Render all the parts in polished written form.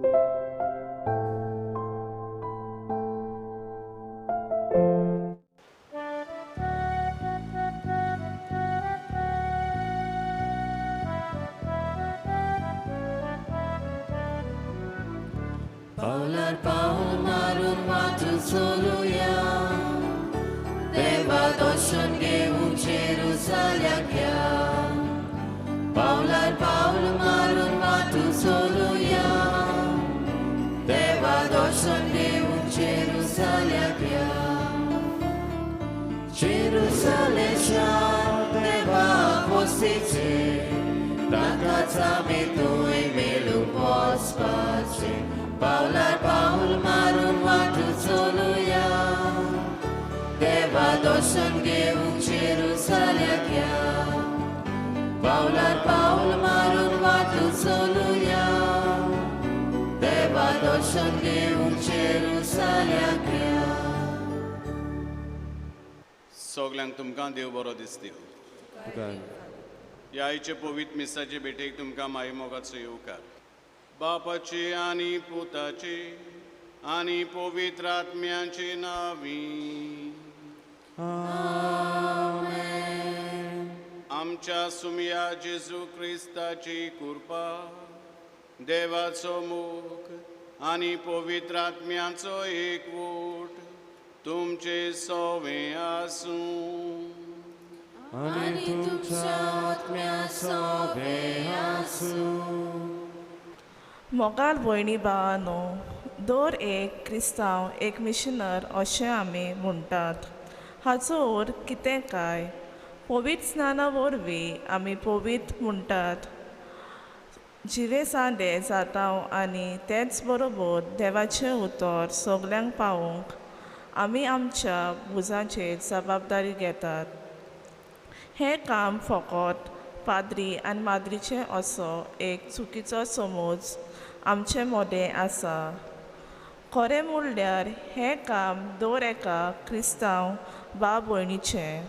पावलार पावल मारून वाट चलुया, देवा दर्शन घेवंक जेरुजाल्याक या. पावलार पावल मारून वाट चलुया, देवा दर्शन घेवंक जेरुजाल्याक या. जेरुजालेम शार देवा पोस्तीचें, ताकाच आमी थंय मेळूंक वचपाचें. पावलार पावल मारून वाट चलुया, देवा दर्शन घेवंक जेरुजाल्याक या. पावलार पावल मारून वाट चलुया, देवा दर्शन घेवंक जेरुजाल्याक या. सगल्यांक तुमकां देव बरो दिसती. ह्या आयचे पवित्र मिसाचे भेटेक तुमकां माई मोगाचो येवकार. बापाचे आनी पुताचे आनी पवित्र आत्म्याचे नांवी. आमच्या सुमया जेजू क्रिस्ताची कृपा, देवाचो मोग आनी पवित्र आत्म्याचो एकवट तुमचे सवे आसूं. आनी तुमच्या आत्म्या सोवे आसूं. मोगाल भयणी भावानो, दर एक क्रिस्तांव एक मिशनर अशें आमी म्हणटात. हाचो अर्थ कितें काय? पवित्र स्नाना वरवीं आमी पवित्र म्हणटात, जिवे सांदे जाता आनी तेच बरोबर देवाचें उतर सगल्यांक पावोवंक आमी आमच्या भुजांचेर जबाबदारी घेतात. हें काम फकत पाद्री आनी माद्रीचें असो एक चुकीचो समज आमचे मदें आसा. खरें म्हणल्यार हें काम दर एका क्रिस्तांव भाव भयणीचें.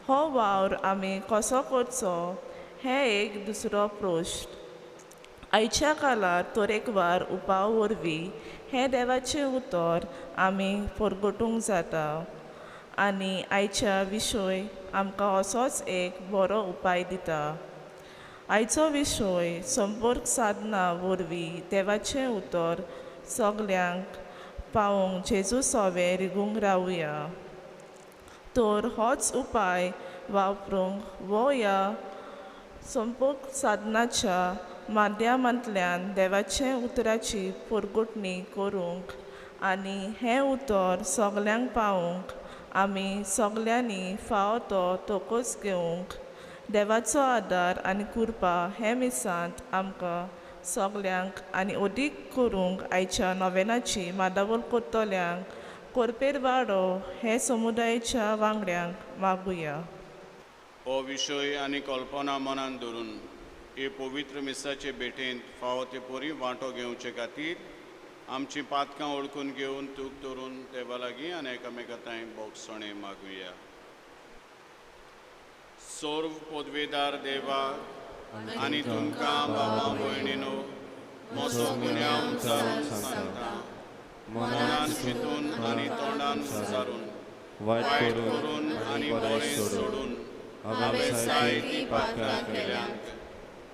हो वावर आमी कसो करचो हें एक दुसरो प्रश्न. आयच्या काळार तरेकवार उपाय वरवीं हें देवाचें उतर आमी परगटूंक जाता आनी आयच्या विशय आमकां असोच एक बरो उपाय दिता. आयचो विशय संपर्क साधना वरवीं देवाचें उतर सगल्यांक पावोवंक जेजू सोवे रिगूंक रावया. तर होच उपाय वापरूंक वो ह्या संपर्क साधनाच्या माध्यमांतल्यान देवाचे उतराची परगटणी करूंक आनी हें उतर सगल्यांक पावोवंक आमी सगल्यांनी फावो तो तोकोच घेवंक देवाचो आदार आनी कृपा हे मिसांत आमकां सगल्यांक आनी अदीक करूंक आयच्या नोवेनाची मादावळ करतल्यांक कोरपेर वाडो हे समुदायाच्या वांगड्यांक मागुया. हो विशय आनी कल्पना मनान धरून हे पवित्र मिसाचे भेटेंत फावो ते परी वांटो घेवचे खातीर आमची पातकां वळखून घेवन तूक धरून देवा लागीं आनी एकामेका थंय बोगसणें मागुया. सर्व पदवेदार देवा आनी तुमकां बाबा भयणीनो म्हजो गुन्यांव उचारून सांगता, मनान चिंतून आनी तोंडान उचारून, वायट करून आनी बरें सोडून हांवें जायतीं पातकां केल्यांत.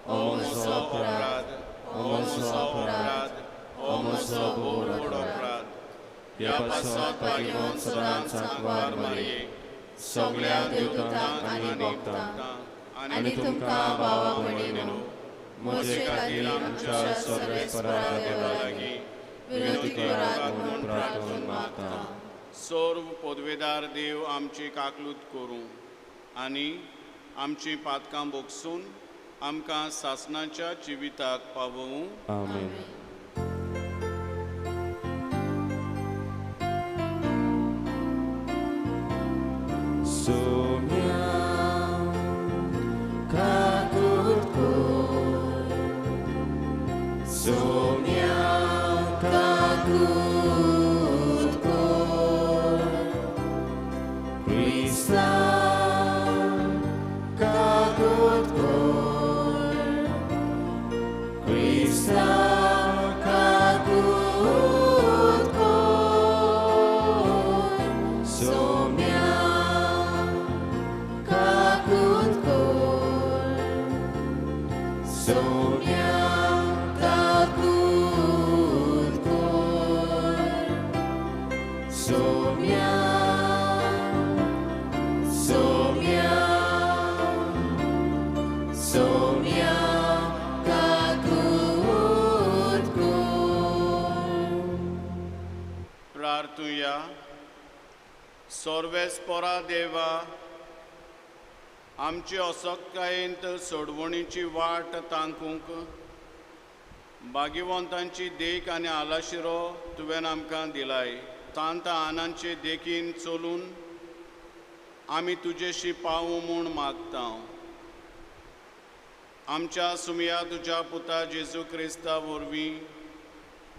हो म्हजो अपराध, हो म्हजो अपराध, हो म्हजो भोव व्हड अपराध. ह्या पासत भाग्यवंत सदांच सांकवार मारये, सगळ्या देवतांक आनी भक्तांक आनी तुमकां भावा भयणीनो म्हजे खातीर आमच्या सर्वेस्परा देवा लागीं विनंती करात म्हूण प्रार्थना मागता. सर्व पदवेदार देव आमची काकलूत करूं आनी आमची पातकां बोगसून आमकां सासणाच्या जिविताक पावोवं. आमेन. Krista kakut सोम्या काकूत कोर सोम्या सोम्या सोम्या काकूत कोर. प्रार्थुया. सर्वेस्पोरा देवा, आमचे असक्कायेंत सोडवणीची वाट तांकूंक भाग्यवंतांची देख आनी आलाशिरो तुवें आमकां दिलाय. सांत आनांचे देखीन चलून आमी तुजेशी पावूं म्हूण मागता. आमच्या सुमया तुज्या पुता जेजू क्रिस्ता वरवीं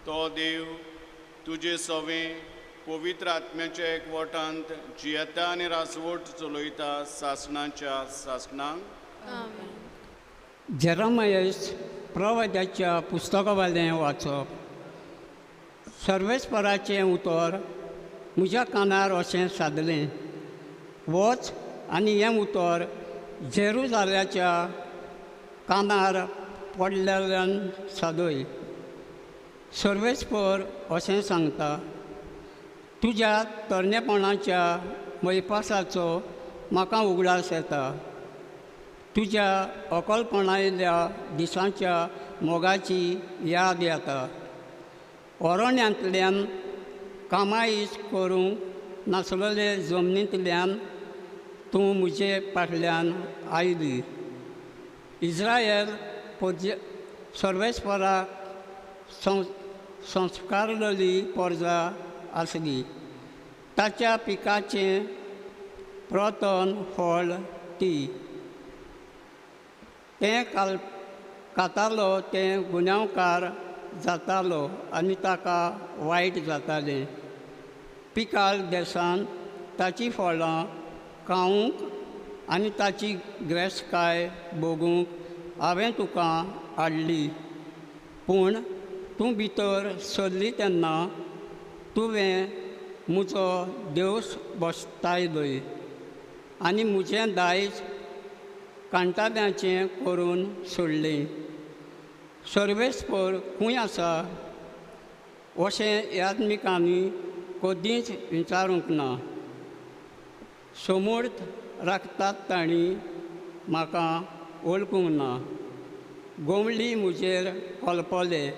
तो देव तुजे सवें पवित्र आत्म्याच्या एकवटांत जियेता आनी रासवट चलयता सासणाच्या सासणांक. जेरमयस प्रवाद्याच्या पुस्तकावालें वाचप. सर्वेस्पराचें उतर म्हज्या कानार अशें सादलें, वच आनी हें उतर जेरुजाल्याच्या कानार पडलेल्यान सादय. सर्वेस्पर अशें सांगता, तुज्या तरणेपणाच्या मैपासाचो म्हाका उगडास येता, तुज्या अकलपणायल्या दिसांच्या मोगाची याद येता. अरण्यांतल्यान कामाईश करूंक नासलेले जमनींतल्यान तूं म्हजे फाटल्यान आयली. इज्रायल सर्वेस्पराक संस्कारलेली परजा आसली, ताच्या पिकाचें प्रतन फळ ती. तें खातालो तें गुन्यांवकार जातालो आनी ताका वायट जातालें. पिकाल देसान ताचीं फळां खावंक आनी ताची ग्रेसकाय भोगूंक हांवें तुका हाडली, पूण तूं भितर सरली तेन्ना तुवें म्हजो देवस बसतायलोय आनी म्हजें दायज कांटाब्याचें करून सोडलें. सर्वेस्पर खूंय आसा अशें याज्ञिकांनी कदींच विचारूंक ना. समूर्त राखतात तांणी म्हाका वळखूंक ना. गोमली म्हजेर कल्पले.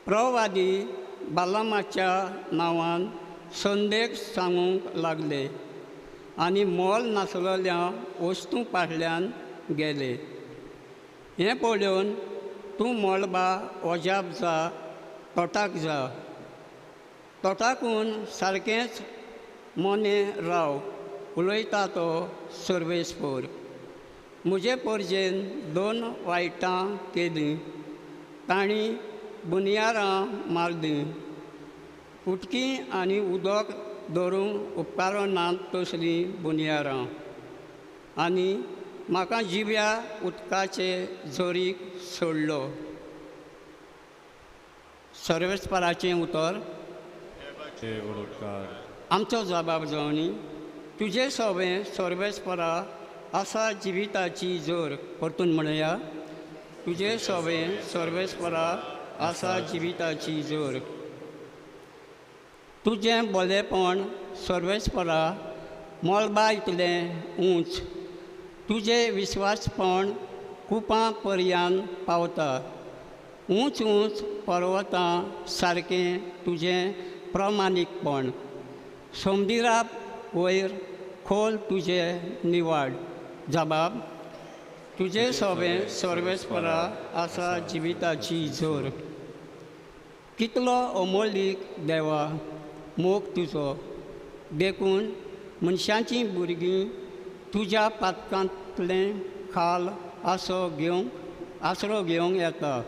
प्रवादी बालामाच्या नांवान संदेश सांगूंक लागले आनी मोल नासलेल्या वस्तू फाटल्यान गेले. हें पळोवन तूं मळबा अजाप जा, तोटाक जा, तोटाकून सारकेंच मोनें राव, उलयता तो सर्वेस्पर. म्हजे परजेन दोन वायटां केलीं, तांणी बुनयारां मारलीं, उटकी आनी उदक धरूंक उपकारनात तसलीं बुनयारां, आनी म्हाका जिव्या उदकाचे जोरीक सोडलो. सर्वेस्पराचें उतर. आमचो जबाब जावनी तुजे सोबें सर्वेस्परा आसा जिविताची जोर. परतून म्हणया, तुजे सोबें सर्वेस्परा आसा जिविताची जोर. तुजें बरेपण सर्वेस्परा मळबा इतलें उंच, तुजें विस्वासपण कुपां पर्यान पावता. उंच उंच पर्वतां सारकें तुजें प्रमाणीकपण, समुद्रा वयर खोल तुजें निवाड. जबाब, तुजें सोबें सर्वेस्परा आसा जिविताची जोर. कितलो अमोलीक देवा मोग तुजो, देखून मनशाचीं भुरगीं तुज्या पातकांतलें खाल आसरो घेवंक येता.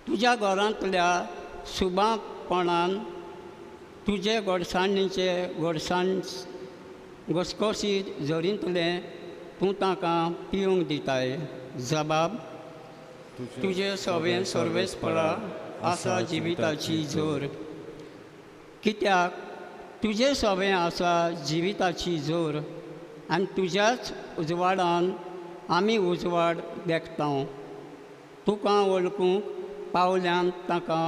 तुज्या घरांतल्या सुबापणान तुजे गोडसाणीचे गोडसाण घसघशीत झरींतलें तूं तांकां पिवंक दिताय. जबाब, तुजे सोबें सर्वेस्परा आसा जिविताची जोर. कित्याक तुजे सोबें आसा जिविताची जोर आनी तुज्याच उजवाडान आमी उजवाड देखता. तुका वळखूंक पावल्यान ताका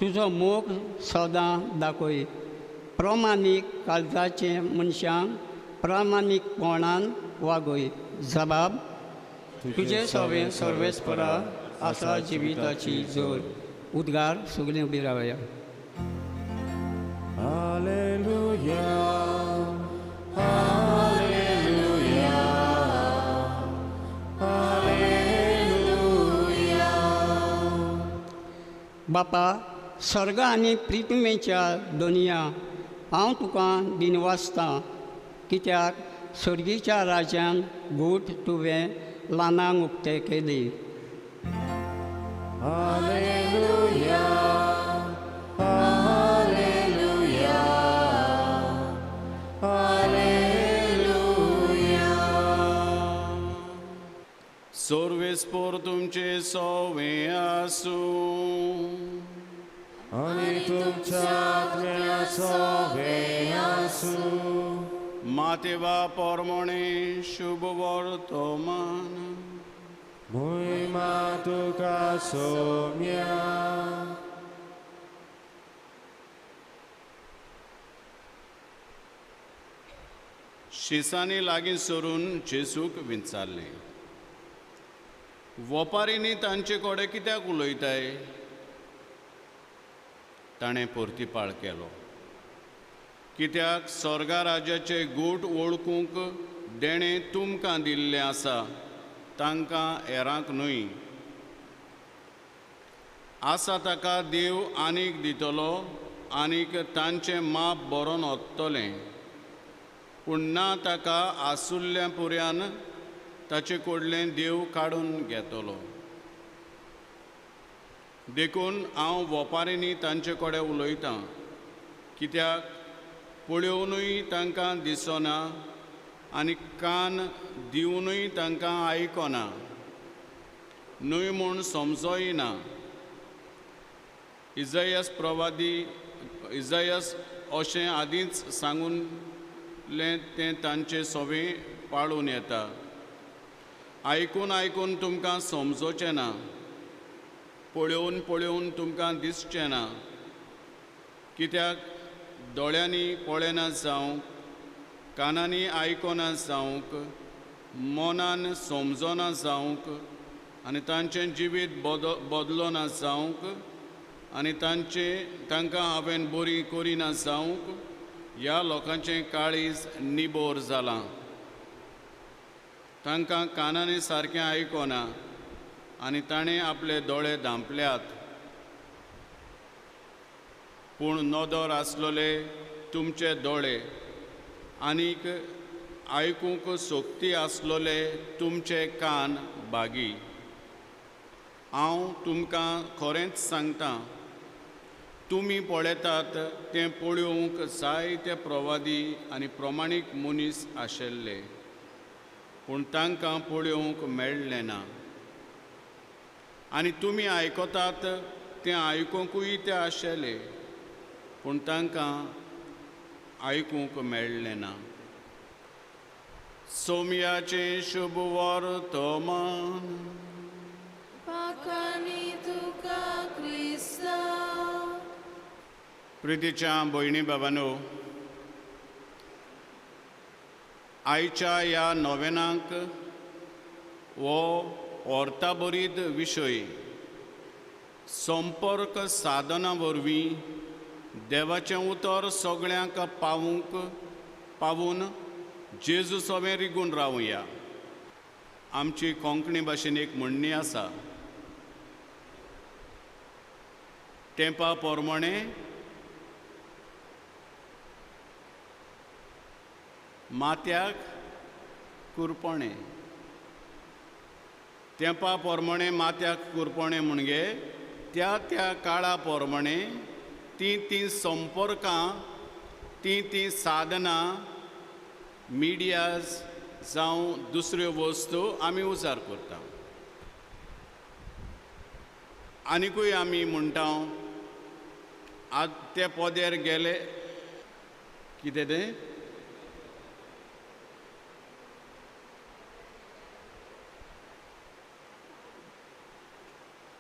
तुजो मोग सदां दाखय. प्रमाणीक काळजाचे मनशांक प्रामाणीकपणान वागय. जबाब तुजे सवें सर्वेस्परा आसा जिविताची जोर. उद्गार सगळीं उबी रावया. Alleluia, Alleluia, Alleluia. बापा स्वर्ग आनी पृथ्वीच्या दोनया हांव तुका दिनवासतां कित्याक स्वर्गीच्या राज्यान गूट तुवें ल्हानांक उक्ते केली. Alleluia, Alleluia, Alleluia. सर्वेस्पोर तुमचे सोवे आसूं आनी तुमच्या आत्म्याचो आसूं. मातेवा परमणे शुभ वर्तमान मोहिमा तुका सोम्या. शिसांनी लागीं सरून जेजूक विचारलें, वपारींनी तांचे कडेन कित्याक उलयताय? ताणें परतीपाळ केलो, कित्याक स्वर्गा राज्याचे गूट वळखूंक देणें तुमकां दिल्लें आसा, तांकां हेरांक न्हय. आसा ताका देव आनीक दितलो आनीक तांचें माप बरोवन वतलें, पूण ना ताका आसुल्ल्या पुऱ्यान ताचे कडलें देव काडून घेतलो. देखून हांव वपारींनी तांचे कडेन उलयतां, कित्याक पळोवनूय तांकां दिसना आनी कान दिवनूय तांकां आयकना, न्हय म्हूण समजोय ना. इजायस प्रवादी इजायस अशें आदींच सांगूनलें तें तांचे सोवे पाळून येता. आयकून आयकून तुमकां समजोचें ना, पळोवन पळोवन तुमकां दिसचें ना, कित्याक दोळ्यांनी पळयना जावंक, कानांनी आयकना जावंक, मनान समजना जावंक आनी तांचें जिवीत बदलना जावंक आनी तांकां हांवें बरी करिना जावंक ह्या लोकांचें काळीज निबोर जालां. तांकां कानांनी सारकें आयकना आनी ताणें आपले दोळे धांपल्यात. पूण नदर आसलोले तुमचे दोळे आनीक आयकूंक सोकती आसलोले तुमचे कान बागी. हांव तुमकां खरेंच सांगतां, तुमी पळयतात तें पळोवंक जायते प्रवादी आनी प्रमाणीक मनीस आशिल्ले, पूण तांकां पळोवंक मेळ्ळें ना. आनी तुमी आयकतात तें आयकुंकूय ते आशिल्ले, पूण तांकां आयकूंक मेळ्ळें ना. सोम्याचें शुभ वर्तमान. प्रितीच्या भयणी बाबांनो, आयच्या ह्या नोवेनाक हो अर्ताबरीत विशय संपर्क साधना वरवीं देवाचें उतर सगळ्यांक पावून जेजू सवें रिगून रावया. आमची कोंकणी भाशेन एक म्हणणी आसा, तेंपा प्रमाणे माथ्याक कुरपणें. तेंपा प्रमाणे माथ्याक कुरपणें म्हणजे त्या त्या काळा प्रमाणे तीं तीं संपर्कां, तीं तीं साधनां, मिडियाज जावं दुसऱ्यो वस्तू आमी उजार करता. आनिकूय आमी म्हणटा आतां ते पदेर गेले कितें तें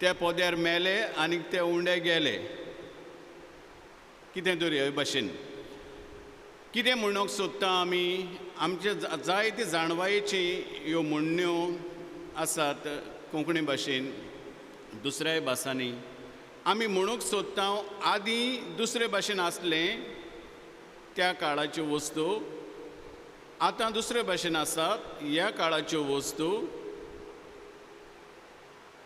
त्या पोद्यार मेले आनी ते उंडे गेले. कितें तरी हे भाशेन कितें म्हणूंक सोदता आमी, आमचे जायते जाणवायेची ह्यो म्हणण्यो आसात कोंकणी भाशेन, दुसऱ्याय भासांनी. आमी म्हणूंक सोदता आदीं दुसरे भाशेन आसलें त्या काळाच्यो वस्तू, आतां दुसरे भाशेन आसात ह्या काळाच्यो वस्तू.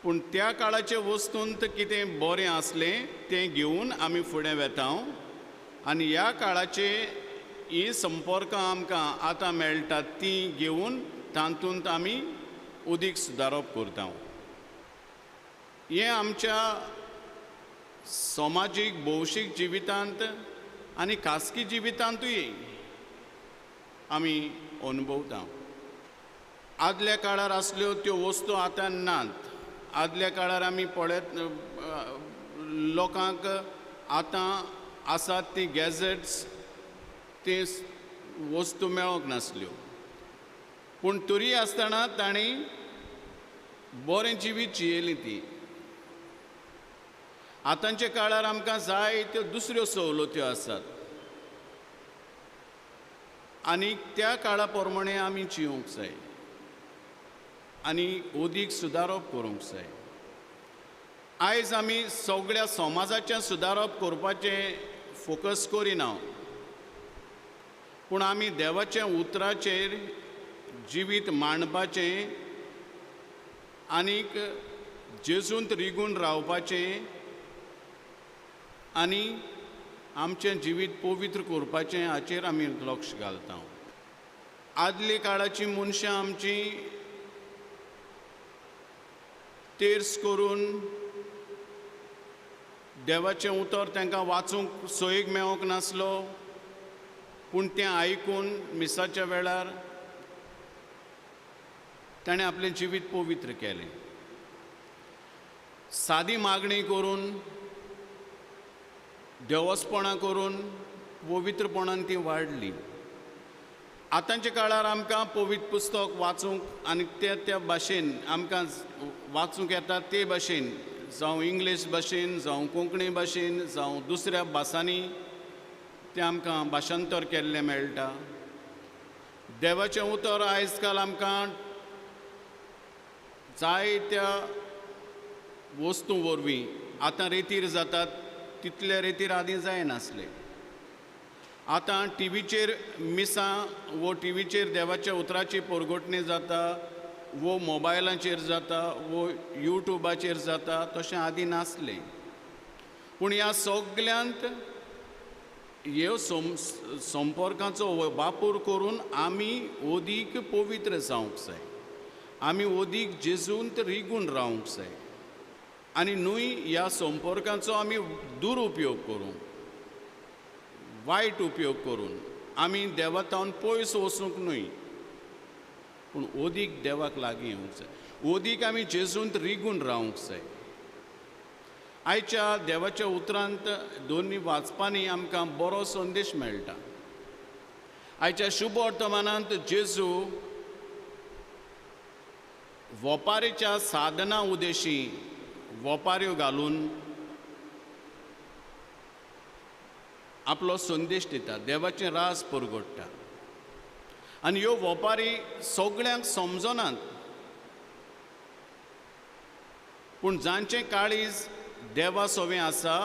पूण त्या काळाचे वस्तूंत कितें बरें आसलें तें घेवन आमी फुडें वेता आनी ह्या काळाचे ही संपर्कां आमकां आतां मेळटात तीं घेवन तातूंत आमी उदीक सुदारप करता. हें आमच्या समाजीक भौशीक जिवितांत आनी खासगी जिवितांतूय आमी अनुभवता. आदल्या काळार आसल्यो त्यो वस्तू आतां नात. आदल्या काळार आमी पळयत लोकांक आतां आसात ती गॅजेट्स ती वस्तू मेळोंक नासल्यो, पूण तरी आसतना तांणी बरें जिवीत जियेली ती. आतांच्या काळार आमकां जाय त्यो दुसऱ्यो सवलत्यो आसात आनी त्या काळा प्रमाणे आमी जिवंक जाय आनी अदीक सुदारप करूंक जाय. आयज आमी सगळ्या समाजाचें सुदारप करपाचें फोकस करिना, पूण आमी देवाच्या उतराचेर जिवीत मांडपाचें आनीक जेजूंत रिगून रावपाचें आनी आमचें जिवीत पवित्र करपाचें हाचेर आमी लक्ष घालता. आदले काळाची मनशां आमची तेर्स करून देवाचें उतर तांकां वाचूंक सोयीक मेळोंक नासलो, पूण तें आयकून मिसाच्या वेळार ताणें आपलें जिवीत पवित्र केलें. सादी मागणी करून देवस्पणां करून पवित्रपणान ती वाडली. आतांच्या काळार आमकां पवित्र पुस्तक वाचूंक आनी त्या त्या भाशेन आमकां वाचूंक येता ते भाशेन, जावं इंग्लीश भाशेन, जावं कोंकणी भाशेन, जावं दुसऱ्या भासांनी तें आमकां भाशांतर केल्लें मेळटा. देवाचें उतर आयज काल आमकां जायत्या वस्तूं वरवीं आतां रेतीर जातात तितले रेतीर आदीं जायनासले. आतां टिवीचेर मिसां वो टिवीचेर देवाच्या उतराची परगटणी जाता, वो मोबायलाचेर जाता, वो यूट्यूबाचेर जाता, तशें आदीं नासलें. पूण ह्या सगल्यांत ह्यो संपर्काचो वापर करून आमी अदीक पवित्र जावंक जाय, आमी अदीक जेजूंत रिगून रावंक जाय आनी न्हय ह्या संपर्काचो आमी दुरुपयोग करूं, वायट उपयोग करून आमी देवा तावन पयस वचूंक न्हय, पूण अदीक देवाक लागीं येवंक जाय, अदीक आमी जेजूंत रिगून रावंक जाय. आयच्या देवाच्या उतरांत दोनूय वाचपांनी आमकां बरो संदेश मेळटा. आयच्या शुभ वर्तमानांत जेजू वपारीच्या साधना उदेशी वपाऱ्यो घालून आपलो संदेश दिता, देवाचें राज परगट्टा. आनी ह्यो वपारी सगळ्यांक समजनात, पूण जांचें काळीज देवा सवें आसा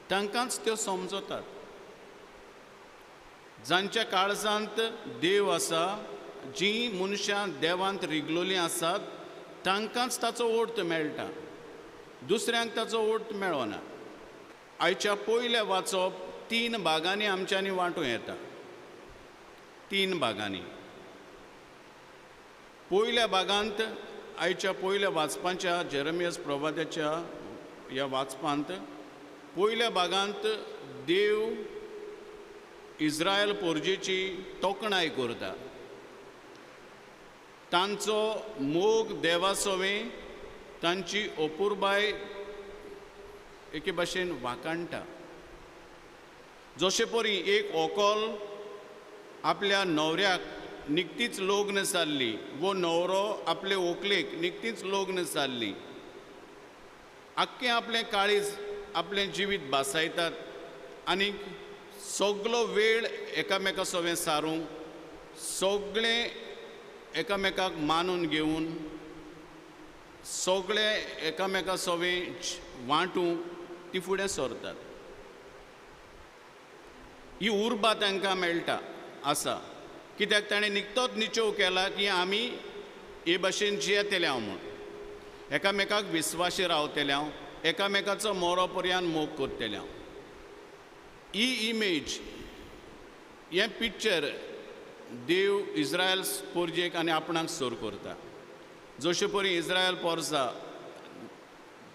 तांकांच त्यो समजतात. जांच्या काळजांत देव आसा, जीं मनशां देवांत रिगलोलीं आसात तांकांच ताचो अर्थ मेळटा, दुसऱ्यांक ताचो अर्थ मेळना. आयच्या पयल्या वाचप तीन भागांनी आमच्यांनी वांटूं येता. तीन भागांनी. पयल्या भागांत आयच्या पयल्या वाचपाच्या जेरेमियास प्रवादाच्या ह्या वाचपांत पयल्या भागांत देव इस्रायल पोरजेची तोखणाय करता, तांचो मोग देवा सवें, तांची अपुरबाय एके भाशेन वाखाणटा. जशे परी एक व्हंकल आपल्या न्हवऱ्याक निकतीच लग्न जाल्ली वो न्हवरो आपले व्हंकलेक निकतीच लग्न जाल्ली, आख्खें आपलें काळीज, आपलें जिवीत भासायतात आनी सगलो वेळ एकामेका सवें सारूंक, सगळें एकामेकाक मानून घेवन, सगळे एकामेका सवें वांटूंक ती फुडें सरतात. ही उर्बा तांकां मेळटा आसा, कित्याक ताणें निकतोच निचोव केला की आमी हे भाशेन जियेतले हांव म्हूण, एकामेकाक विस्वाशी रावतले हांव, एकामेकाचो मोरो पर्यान मोग करतले हांव. ही इमेज, हें पिक्चर देव इज्रायल पोरजेक आनी आपणाक सोर करता. जशे परी इज्रायल पोरसा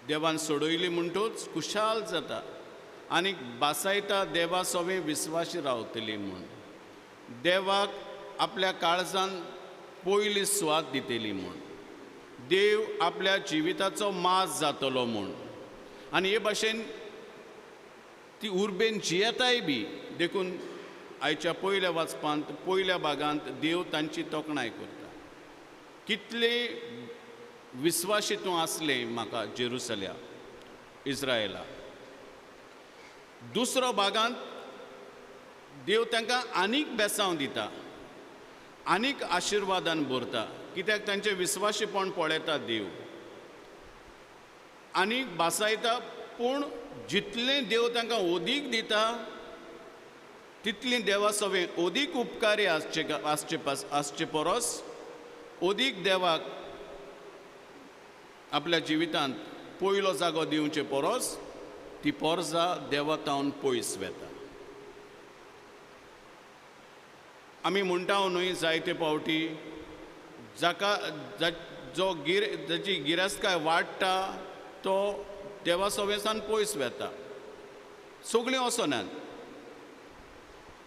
देवान सोडयली म्हणटूच खुशाल जाता आनी बासायता देवा सवें विस्वाशी रावतली म्हूण, देवाक आपल्या काळजान पयली सुवात दितली म्हूण, देव आपल्या जिविताचो मास जातलो म्हूण. आनी हे भाशेन ती उर्बेन जियेताय बी. देखून आयच्या पयल्या वाचपांत, पयल्या भागांत देव तांची तोखणाय करता. कितले विस्वाशी तूं आसलें म्हाका जेरुसल्या इज्रायला. दुसरो भागांत देव तांकां आनीक बेसांव दिता, आनीक आशिर्वादान भरता, कित्याक तांचें विस्वाशीपण पळयता देव आनीक भासायता. पूण जितलें देव तांकां ओदीक दिता तितलीं देवा सवें ओदीक उपकारी आसचे आसचे आसचे परस ओदीक देवाक आपल्या जिवितांत पयलो जागो दिवचे परस ती पोरसा देवा तावन पयस वेता. आमी म्हणटा न्हय जायते फावटी, जाका जो जाची गिरेस्तकाय वाडटा तो देवा सवेसान पयस वेता. सगळीं वचनात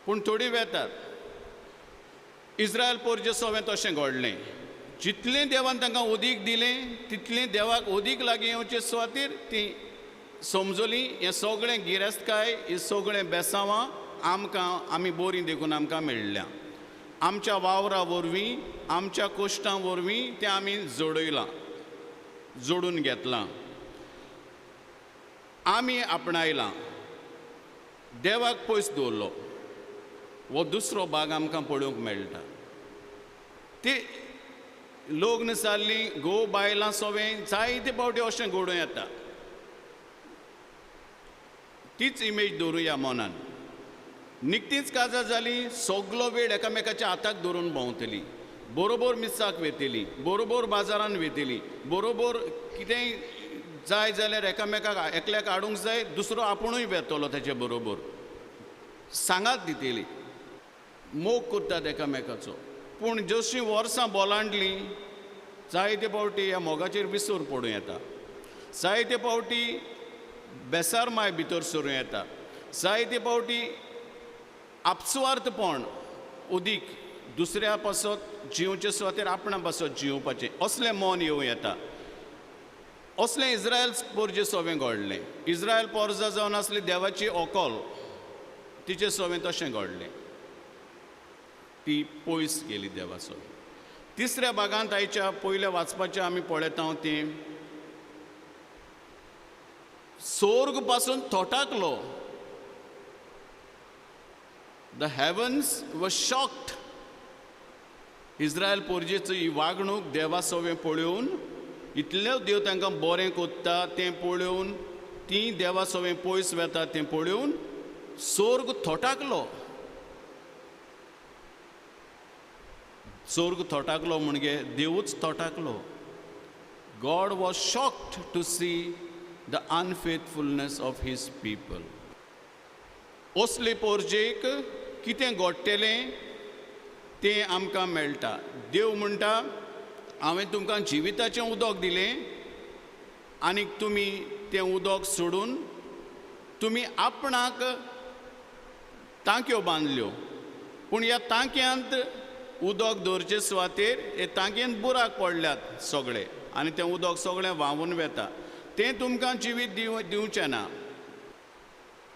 पूण थोडीं वेतात. इज्रायल पोरजे सवें तशें घडलें. जितलें देवान तांकां उदीक दिलें तितलें देवाक उदीक लागीं येवचे सुवातीर ती समजली हें सगळें गिरेस्तकाय, हें सगळें बेसांवां आमकां, आमी बरीं देखून आमकां मेळ्ळ्या. आमच्या वावरा वरवीं, आमच्या कश्टां वरवीं तें आमी जोडयलां, जोडून घेतलां, आमी आपणायलां, देवाक पयस दवरलो. हो दुसरो भाग आमकां पळोवंक मेळटा. ती लग्न जाल्लीं घोव बायलां सवें जायते फावटी अशें घडूं येता. तीच इमेज दवरुया मनान. निकतीच काजार जाली, सगलो वेळ एकामेकाच्या हाताक धरून भोंवतली, बरोबर मिसाक वेतली, बरोबर बाजारान वेतली, बरोबर कितेंय जाय जाल्यार एकामेकाक एकल्याक हाडूंक जाय, दुसरो आपुणूय वेतलो तेचे बरोबर, सांगात दितली, मोग करतात एकामेकाचो. पूण जशीं वर्सां बोलांडलीं जायते फावटी ह्या मोगाचेर विसर पडूं येता, जायते फावटी बेसारमाय भितर सरूं येता, जायते फावटी आपसुवार्थपण उदीक दुसऱ्या पासत जिवचे सुवातेर आपणा पासत जिवपाचें असलें मन येवं येता. असलें इज्रायल पोरजे सवें घडलें. इज्रायल पोरजा जावन आसली देवाची ओकल, तिचे सवें तशें घडलें, ती पयस गेली देवाचो. तिसऱ्या भागांत आयच्या पयल्या वाचपाचें आमी पळयता ती सोर्ग पासून थोटाकलो. The heavens was shocked. Israel पोरजेची ही वागणूक देवा सवें पळोवन, इतलें देव तांकां बरें कोत्ता तें पळोवन, ती देवा सवें पयस वेता तें पळोवन सोर्ग थोटाकलो. सोर्ग थोटाकलो म्हणजे देवूच थोटाकलो. God was shocked to see the unfaithfulness of his people. असले पोरजेक कितें घडटलें तें आमकां मेळटा. देव म्हणटा हांवें तुमकां जिविताचें उदक दिलें आनी तुमी तें उदक सोडून तुमी आपणाक टांकयो बांदल्यो, पूण ह्या टांकयांत उदक दवरचे सुवातेर हे टांकयेंत बुराक पडल्यात सगळे आनी तें उदक सगळें व्हांवून वेता. तें तुमकां जिवीत दिवचें ना.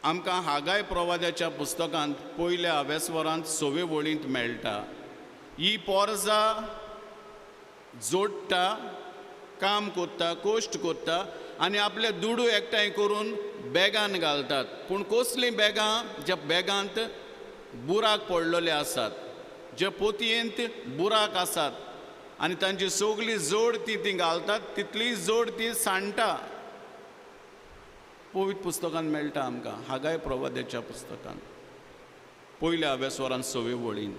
आमकां हागाय प्रवाद्याच्या पुस्तकांत पयल्या अवेस्वरांत सवे वळींत मेळटा, ही पोरजा जोडटा काम कोत्ता, कश्ट कोत्ता आनी आपले दुडू एकठांय करून बॅगान घालतात. पूण कसलीं बॅगां? ज्या बॅगांत बुराक पडलेले आसात, ज्या पोतयेंत बुराक आसात आनी तांची सगली जोड ती ती घालतात, तितली जोड ती सांडटा. पवित्र पुस्तकान मेळटा आमकां, हागाय प्रवाद्याच्या पुस्तकान पयल्या अभ्यासवरान सवे वळीन.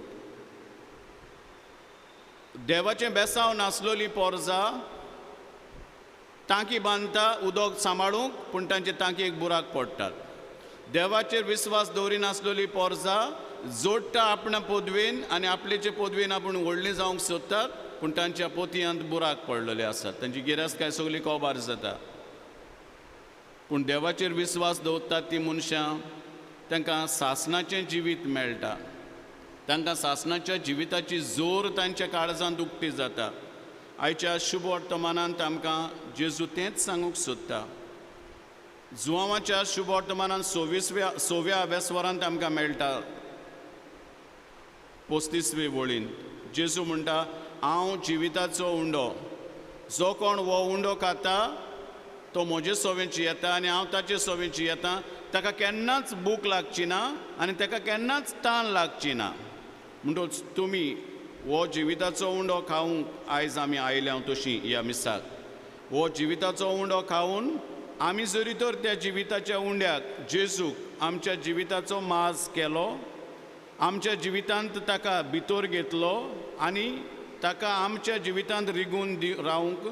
देवाचें बेसांव नासलोली पोरजा टांकी बांदता उदक सांबाळूंक, पूण तांचे टांकयेक बुराक पडटात. देवाचेर विस्वास दवरिनासलोली पोरजा जोडटा आपणा पदवेन आनी आपलेचे पदवेन आपूण व्हडली जावंक सोदतात, पूण तांच्या पोतयांत बुराक पडलेले आसात, तांची गिरेस्तकाय सगळी कोबार जाता. पूण देवाचेर विस्वास दवरतात ती मनशां तांकां सासणाचें जिवीत मेळटा, तांकां सासणाच्या जिविताची जोर तांच्या काळजांत उक्ती जाता. आयच्या शुभ वर्तमानांत आमकां जेजू तेंच सांगूंक सोदता. जुवांवाच्या शुभ वर्तमानांत सव्या अभ्यासवरांत आमकां मेळटा 35वे वळीन जेजू म्हणटा, हांव जिविताचो उंडो, जो कोण हो उंडो खाता तो म्हजे सवेंची येता आनी हांव ताचे सवेंची येता, ताका केन्नाच भूक लागची ना आनी ताका केन्नाच तान लागची ना. म्हणटच तुमी हो जिविताचो उंडो खावंक आयज आमी आयल्या तशी ह्या मिसाक. हो जिविताचो उंडो खावन आमी जरी तर त्या जिविताच्या उंड्याक जेजूक आमच्या जिविताचो माज केलो, आमच्या जिवितांत ताका भितर घेतलो आनी ताका आमच्या जिवितांत रिगून रावंक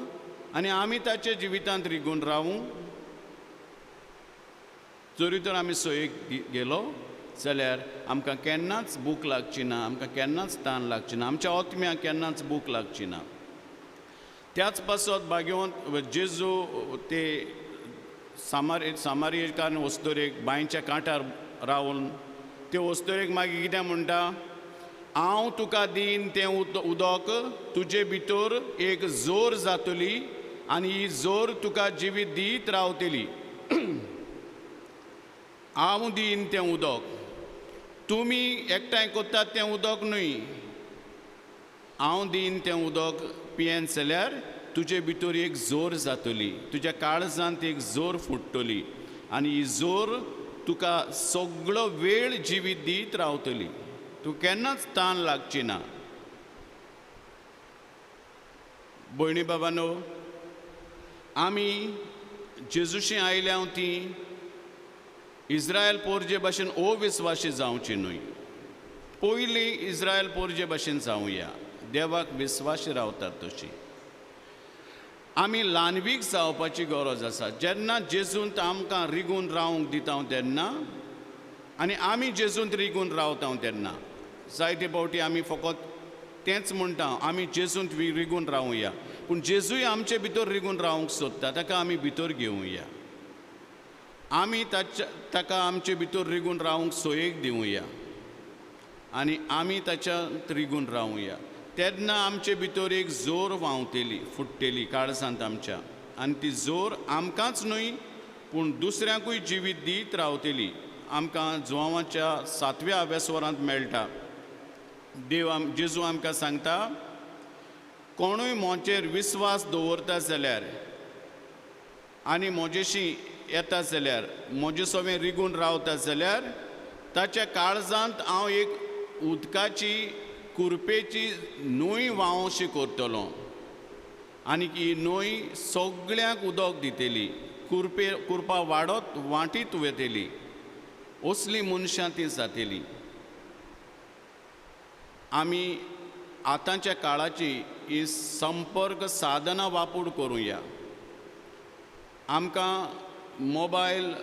आनी आमी ताच्या जिवितांत रिगून रावूंक जरी तर आमी सोयेक गेलो जाल्यार आमकां केन्नाच भूक लागची ना, आमकां केन्नाच तान लागची ना, आमच्या आत्म्याक केन्नाच भूक लागची ना. त्याच पासत भाग्यवंत जेजू ते सामारियेकार वस्तुरेक बांयच्या कांठार रावन ते वस्तुरेक मागीर कितें म्हणटा, हांव तुका दीन तें उदक, तुजे भितर एक जोर जातली आनी ही जोर तुका जिवीत दीत रावतली. हांव दीन तें उदक, तुमी एकठांय करतात तें उदक न्हय, हांव दीन तें उदक पियेन जाल्यार तुजे भितर एक जोर जातली, तुज्या काळजांत एक जोर फुट्टली आनी ही जोर तुका सगळो वेळ जिवीत दीत रावतली, तूं केन्नाच तान लागची ना. भयणी बाबानो, आमी जेजूशी आयल्या ती इस्रायल पोरजे भाशेन अविस्वासी जावची न्हय. पयलीं इस्रायल पोरजे भाशेन जावया, देवाक विस्वासी रावतात तशी आमी ल्हानवीक जावपाची गरज आसा. जेन्ना जेजूंत आमकां रिगून रावंक दिता तेन्ना आनी आमी जेजूंत रिगून रावता तेन्ना जायते फावटी आमी फकत तेंच म्हणटा, आमी जेजूंत रिगून रावया, पूण जेजूय आमचे भितर रिगून रावंक सोदता, ताका आमी भितर घेवया, आमी ताका आमचे भितर रिगून रावंक सोयेक दिवया आनी आमी ताच्यात रिगून रावया. तेन्ना आमचे भितर एक जोर व्हांवतली, फुट्टली काळजांत आमच्या, आनी ती जोर आमकांच न्हय पूण दुसऱ्यांकूय जिवीत दीत रावतली. आमकां जुवांवाच्या 7व्या अभ्यासवरांत मेळटा, देव जेजू आमकां सांगता, कोणूय म्हजेर विस्वास दवरता जाल्यार आनी म्हजेशी येता जाल्यार, म्हजे सवें रिगून रावता जाल्यार ताच्या काळजांत हांव एक उदकाची कुरपेची न्हंय व्हांवशी करतलो आनी ही न्हंय सगळ्यांक उदक दितली, कुरपा वाडत वांटीत वतली, असली मनशां ती जातली. आमी आतांच्या काळाची ही संपर्क साधनां वापर करुया. आमकां मोबायल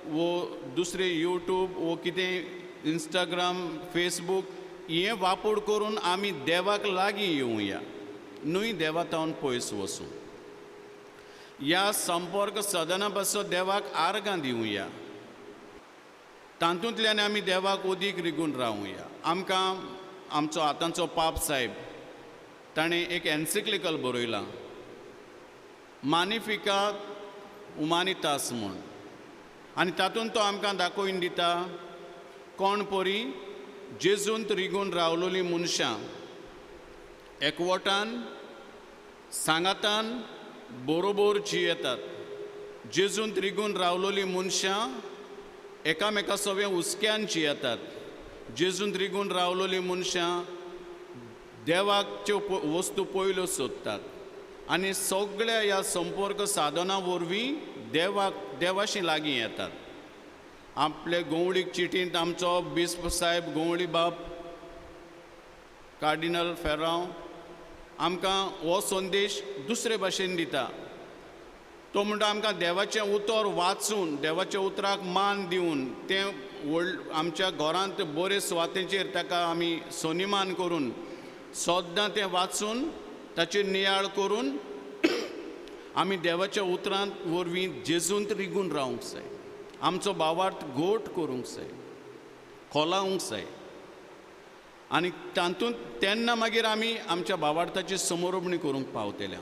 वो दुसरे यूट्यूब वो कितें इंस्टाग्राम फेसबूक हें वापर करून आमी देवाक लागीं येवया न्हय, देवा तावन पयस वचूं. ह्या संपर्क साधना पासून देवाक आर्गां दिवया, तातूंतल्यान आमी देवाक अदीक रिगून रावया. आमकां आमचो आतांचो पाप साहेब ताणें एक एन्सिक्लिकल बरयलां, मानिफिका उमानितास म्हूण, आनी तातूंत तो आमकां दाखोवन दिता कोण परी जेजूंत रिगून रावलोली मनशां एकवटान सांगातान बरोबर जियेतात. जेजूंत रिगून रावलोलीं मनशां एकामेका सवें हुस्क्यान जियेतात. जेजूंत रिगून रावलोलीं मनशां देवाच्यो वस्तू पयल्यो सोदतात आनी सगळ्या ह्या संपर्क साधनां वरवीं देवाक देवाशी लागीं येतात. आपले गोवळीक चिटींत आमचो बिस्प साहेब गोवळी बाब कार्डिनल फेर्रांव आमकां हो संदेश दुसरे भाशेन दिता. तो म्हणटा आमकां देवाचें उतर वाचून देवाच्या उतराक मान दिवन तें व्हड आमच्या घरांत बरे सुवातेचेर ताका आमी सन्मान करून सद्दां तें वाचून ताचेर नियाळ करून आमी देवाच्या उतरांत वरवीं जेजूंत रिगून रावंक जाय. आमचो भावार्थ घोट करूंक जाय, खोलावंक जाय आनी तातूंत तेन्ना मागीर आमी आमच्या भावार्थाची समोरपणी करूंक पावतले.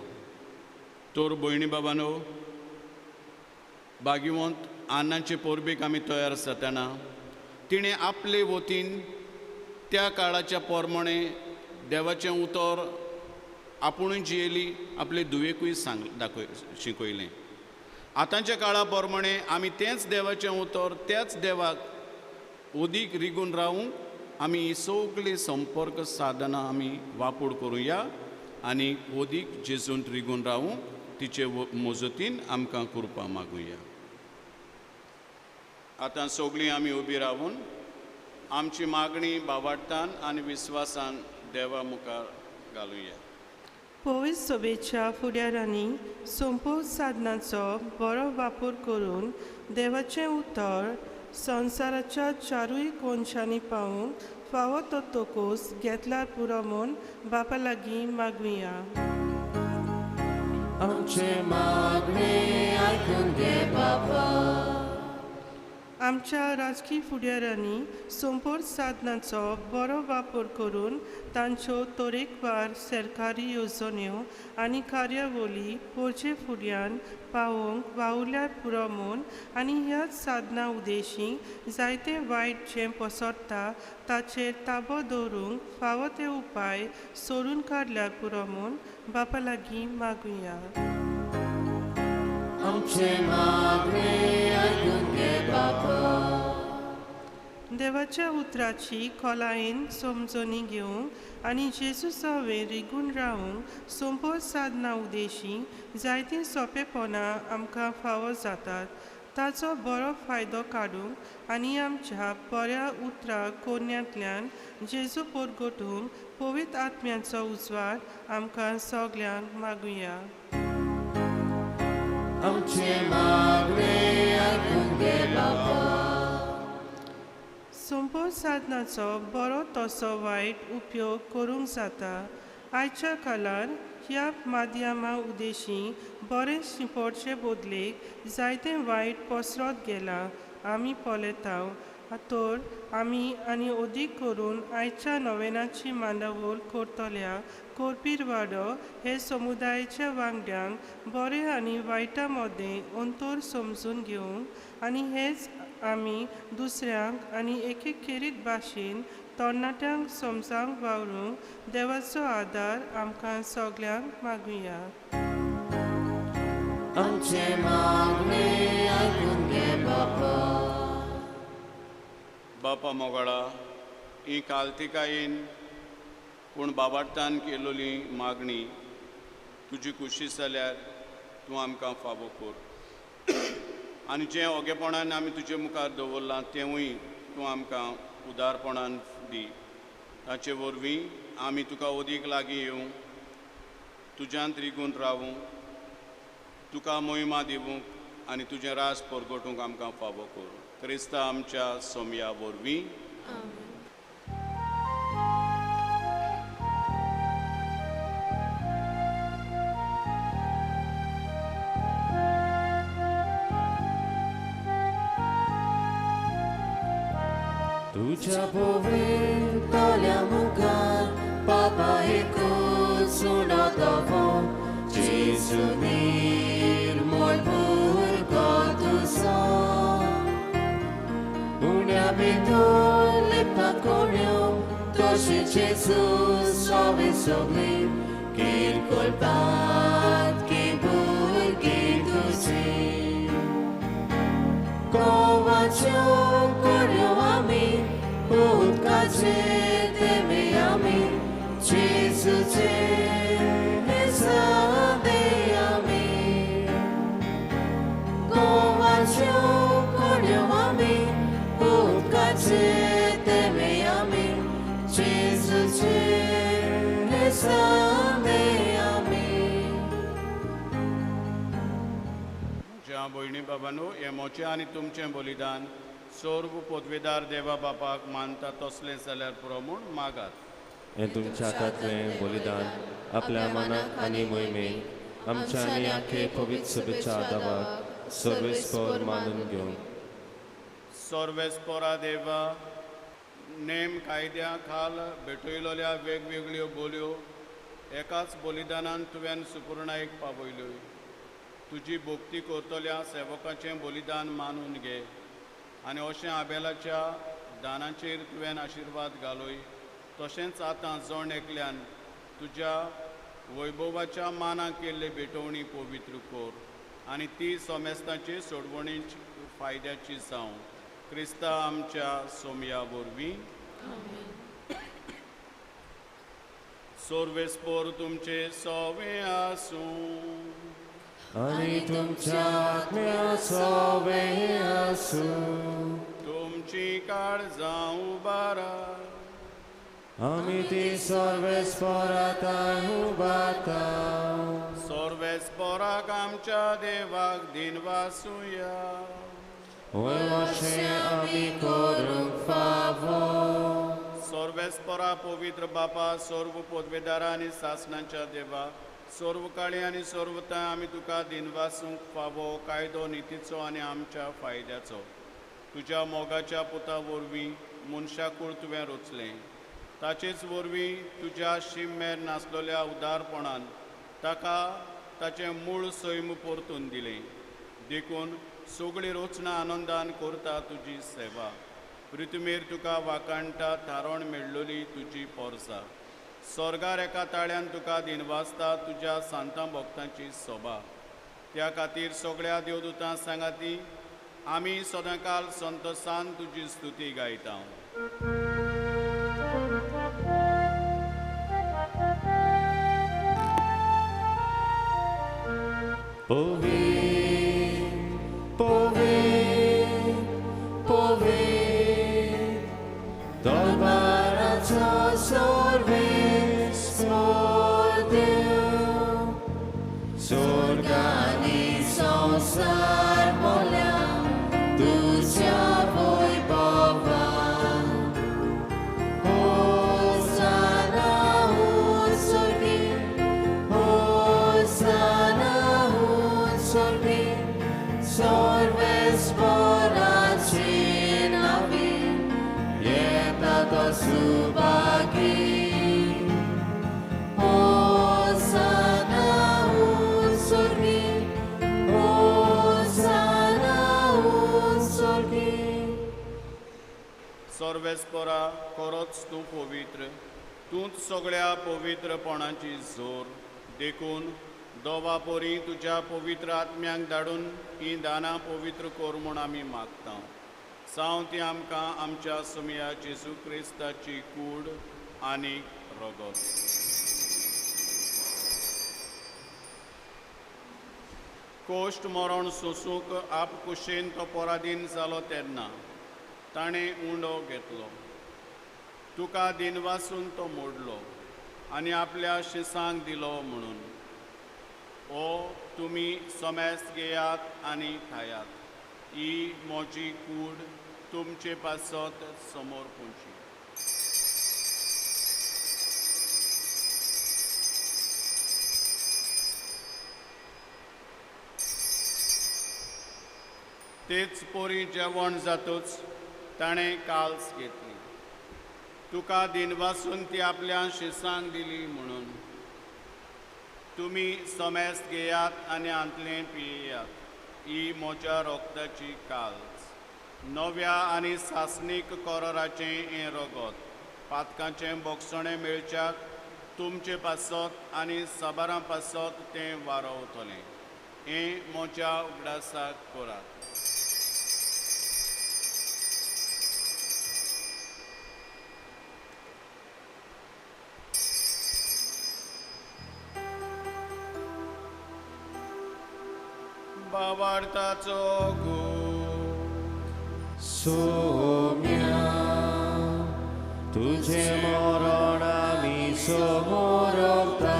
तर भयणी बाबानो, भाग्यवंत आन्नाचे परबेक आमी तयार जातना तिणें आपले वतीन त्या काळाच्या प्रमाणे देवाचें उतर आपुणूय जियेली, आपले धुवेकूय सांग दाखय शिकयलें. आतांच्या काळा प्रमाणे आमी तेंच देवाचें उतर त्याच देवाक अदीक रिगून रावूंक आमी ही सगळीं संपर्क साधनां आमी वापर करुया आनी अदीक जेजूंत रिगून रावूंक तिचे मजतीन आमकां कृपा मागुया. आतां सगळीं आमी उबी रावून आमची मागणी भावार्थान आनी विस्वासान देवा मुखार घालुया. पवित्र सभेच्या फुडारांनी संपूर्ण साधनाचो बरो वापर करून देवाचें उतर संवसाराच्या चारूय कोनशांनी पावूंक फावो तो तोकोस घेतल्यार पुरो म्हूण बापा लागीं मागुया. आमचें मागणें आयकून घे बापा. आमच्या राजकी फुडारांनी संपर्क साधनाचो बरो वापर करून तांच्यो तरेकवार सरकारी येवजण्यो आनी कार्यावळी पोरचे फुड्यान पावोवंक वावुरल्यार पुरो म्हूण आनी ह्याच साधना उद्देशी जायते वायट जें पसरता ताचेर ताबो दवरूंक फावो ते उपाय सोडून काडल्यार पुरो म्हूण बापा लागीं मागुया. आमचें मागणें आयकून घे बापा. देवाच्या उतराची खोलायेन समजणी घेवंक आनी जेजू सवें रिगून रावूंक संपर्क साधना उद्देशी जायतीं सोंपेपणां आमकां फावो जातात. ताचो बरो फायदो काडूंक आनी आमच्या बऱ्या उतरा कोन्यांतल्यान जेजू परगटूंक पवित्र आत्म्याचो उजवाड आमकां सगल्यांक मागुया. आमचें मागणें आयकून घे बापा. संपर्क साधनाचो बरो तसो वायट उपयोग करूंक जाता. आयच्या काळार ह्या माध्यमा उद्देशी बरें शिंपडचे बदलेक जायतें वायट पसरत गेलां आमी पळयता. तर आमी आनी अदीक करून आयच्या नवेनाची मांडावळ करतल्या कोरपीरवाडो हे समुदायाच्या वांगड्यांक बरें आनी वायटा मदें अंतर समजून घेवंक आनी हेच आमी दुसऱ्यांक आनी एके खेरीत भाशेन तरणाट्यांक समजावंक वावरूंक देवाचो आदार आमकां सगल्यांक मागुया. आमचें मागणें आयकून घे बापा. बापा मोगाळा, ही कालतिकायेन पूण बाबार्थान केलोली मागणी तुजी खुशी जाल्यार तूं आमकां फावो कर आनी जें ओगेपणान आमी तुजे मुखार दवरलां तेंवूय तूं आमकां उदारपणान दी. ताचे वरवीं आमी तुका अदीक लागीं येवंक, तुज्यांत रिगून रावूंक, तुका मोहिमा दिवंक आनी तुजें राज परगटूंक आमकां फावो कर. क्रिस्ता आमच्या सोमया वरवीं. तुझ्या पवित्रल्या मुखार बाबा एकूच उणो दवो जेजू निर्मळ भुरगो तुजो. उण्या भितर लिपता कोण्यो तशें जेजू सवे सगळीं किरकोळ पातकी. गोवाच्यो करयो आमी उदकाचे तेमे आमी जेजूचे सादे आमी गोवाच्यो करयो आमी उदकाचे तेमे आमी जेजूचे सादे आमी. म्हज्या भयणी बाबांनो, हें म्हजें आनी तुमचें बलिदान सर्व पदवेदार देवा बापाक मानता तसलें जाल्यार पुरो म्हूण मागात. हें तुमच्या हातांतलें बलिदान आपल्या मनाक आनी मोहिमेन आमच्या आनी आखे पवित्र सभेच्या दावाक सर्वेस्पर मानून घेवन. सर्वेस्पोरा देवा, नेम कायद्या खाल भेटयलोल्या वेगवेगळ्यो बोलयो एकाच बलिदानान तुवें सुपुर्णायेक पावयल्यो. तुजी भक्ती करतल्या सेवकाचें बलिदान मानून घे आनी अशें आबेलाच्या दानाचेर तुवें आशिर्वाद घालय. तशेंच आतां जण एकल्यान तुज्या वैभवाच्या मानाक केल्ली भेटवणी पवित्र कर आनी ती समेस्तांची सोडवणीची फायद्याची जावं, क्रिस्ता आमच्या सोमया वरवीं. सर्वेस्पोर तुमचे सोवे आसूं. आनी तुमच्या आत्म्याचो वेळ आसूं. तुमची काळजां उबारा. आमी ती सर्वेस्पराताय उबारता. सर्वेस्पोराक आमच्या देवाक दिनवासुया. वय अशें आमी करूंक फावो. सर्वेस्पोरा पवित्र बापा, सर्व पदवेदारा आनी सासणाच्या देवा, सर्व काळी आनी सर्वताय आमी तुका दिनवासूंक फावो कायदो नितीचो आनी आमच्या फायद्याचो. तुज्या मोगाच्या पुता वरवीं मनशाकूळ तुवें रचलें, ताचेच वरवीं तुज्या शीम-मेर नासलेल्या उदारपणान ताका ताचें मूळ सैम परतून दिलें. देखून सगळी रचना आनंदान करता तुजी सेवा. पृथ्वीर तुका वाखाणटा थारण मेळ्ळोली तुजी पोरसा. स्वर्गार एका ताळ्यान तुका दिनवासता तुज्या सांतां भक्तांची सोबा. त्या खातीर सगळ्या देवदूतां सांगाती आमी सदांकाल संतोसान तुजी स्तुती गायता. पवित्र पवित्र पवित्र दरबाराचो सर्वेस्पर देव, स्वर्ग आनी संवसार मोल्या तुज्या वैभवान. होसाना उंचोली, होसाना उंचोली, सर्वेस्पराचे नांवी येता तो सुभागी. होसाना उंचोली, होसाना उंचोली. सर्वेस्पोरा खरोच तूं पवित्र, तूंच सगळ्या पवित्रपणाची जोर. देखून दोवा पोरी तुज्या पवित्र आत्म्यांक धाडून हीं दानां पवित्र कर म्हूण आमी मागता. जावं ती आमकां आमच्या सुमया जेजू क्रिस्ताची कूड आनी रगत. कोश्ट मरण सोसूंक आपकुशेन तो पराधीन जालो तेन्ना ताणें उंडो घेतलो, तुका दिनवासून तो मोडलो आनी आपल्या शिसांक दिलो म्हणून, ओ तुमी समेस्त घेयात आनी खायात, ही म्हजी कूड तुमचे पासत समोर पुंची. तेच पोरी जेवण जातूच ताणें काल्स घेतली, तुका दिनवासून ती आपल्या शिसांक दिली म्हणून, तुमी समेस्त घेयात आनी हांतलें पियेयात, ही म्हज्या रगताची काल्स, नव्या आनी सासणीक कराराचें हें रगत, पातकांचें बोगसणें मेळच्याक तुमचे पासत आनी साबारां पासत तें वारवतलें. हें म्हज्या उगडासाक करात. भावार्थाचो गूण सोम्या तुझे मरण आमी समोरता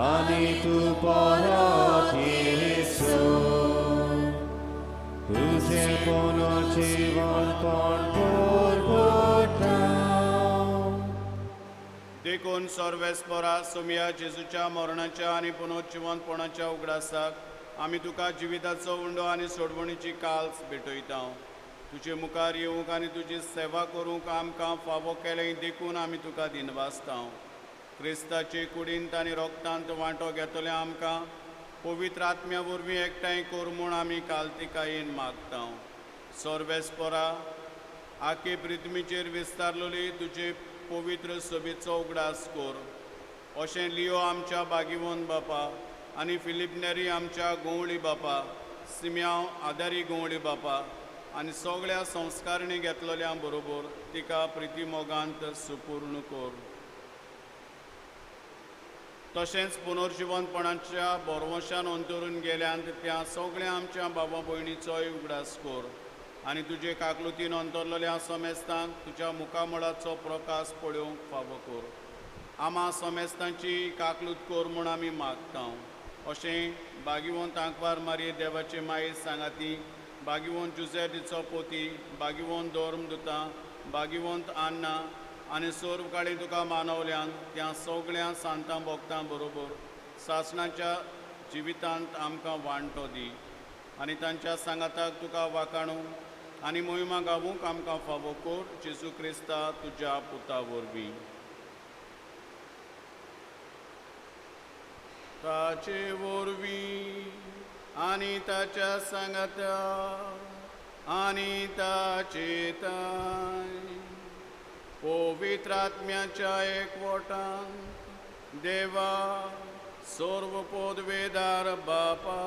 आनी तूं परत येसो तुझे पुनर्जीवनपण पुरवता. देखून सर्वेस्परा सोमया जेजूच्या मरणाच्या आनी पुनर्जिवंतपणाच्या उगडासाक आमी तुका जिविताचो उंडो आनी सोडवणीची काल्स भेटयता. तुजे मुखार येवंक आनी तुजी सेवा करूंक आमकां फावो केलें देखून आमी तुका दिनवासता. क्रिस्ताचे कुडींत आनी रोगतांत वांटो घेतले आमकां पवित्र आत्म्या वरवीं एकठांय कर म्हूण आमी कालतिकायेन मागता. सर्वेस्परा आखे पृथ्वीचेर विस्तारलेली तुजे पवित्र सभेचो उगडास कर. अशें लियो आमच्या बागिवोन बापा आनी फिलिपनेरी आमच्या गोंवळी बापा, सिम्यांव आदारी गोंवळी बापा आनी सगळ्या संस्कारणी घेतलेल्या बरोबर तिका प्रितीमोगांत सुपूर्ण कर. तशेंच पुनर्जिवंतपणाच्या बोरवशान अंतरून गेल्यान त्या सगळ्या आमच्या बाबा भयणीचोय उगडास कर आनी तुजे काकलुतीन अंतरलेल्या समेस्तांक तुज्या मुखामळाचो प्रकाश पळोवंक फावो कर. आमा समेस्तांची काकलूत कर म्हूण आमी मागता. अशें बागिवंत आंकवार मारये देवाचे माये सांगाती, बागिवंत जुझेटीचो पोती, बागिवंत धर्मदुता, बागिवंत आन्ना आनी सर्व काळी तुका मानवल्यान त्या सगळ्या सांतां भोगतां बरोबर सासणाच्या जिवितांत आमकां वांटो दी आनी तांच्या सांगाताक तुका वाकाणू आनी मोहिमा गावूंक आमकां फावो कर. जेजू क्रिस्ता तुज्या पुता वरवीं. ताचे वरवीं आनी ताच्या सांगाता आनी ताचे ताय पवित्र आत्म्याच्या एकवटान देवा सर्व पदवेदार बापा,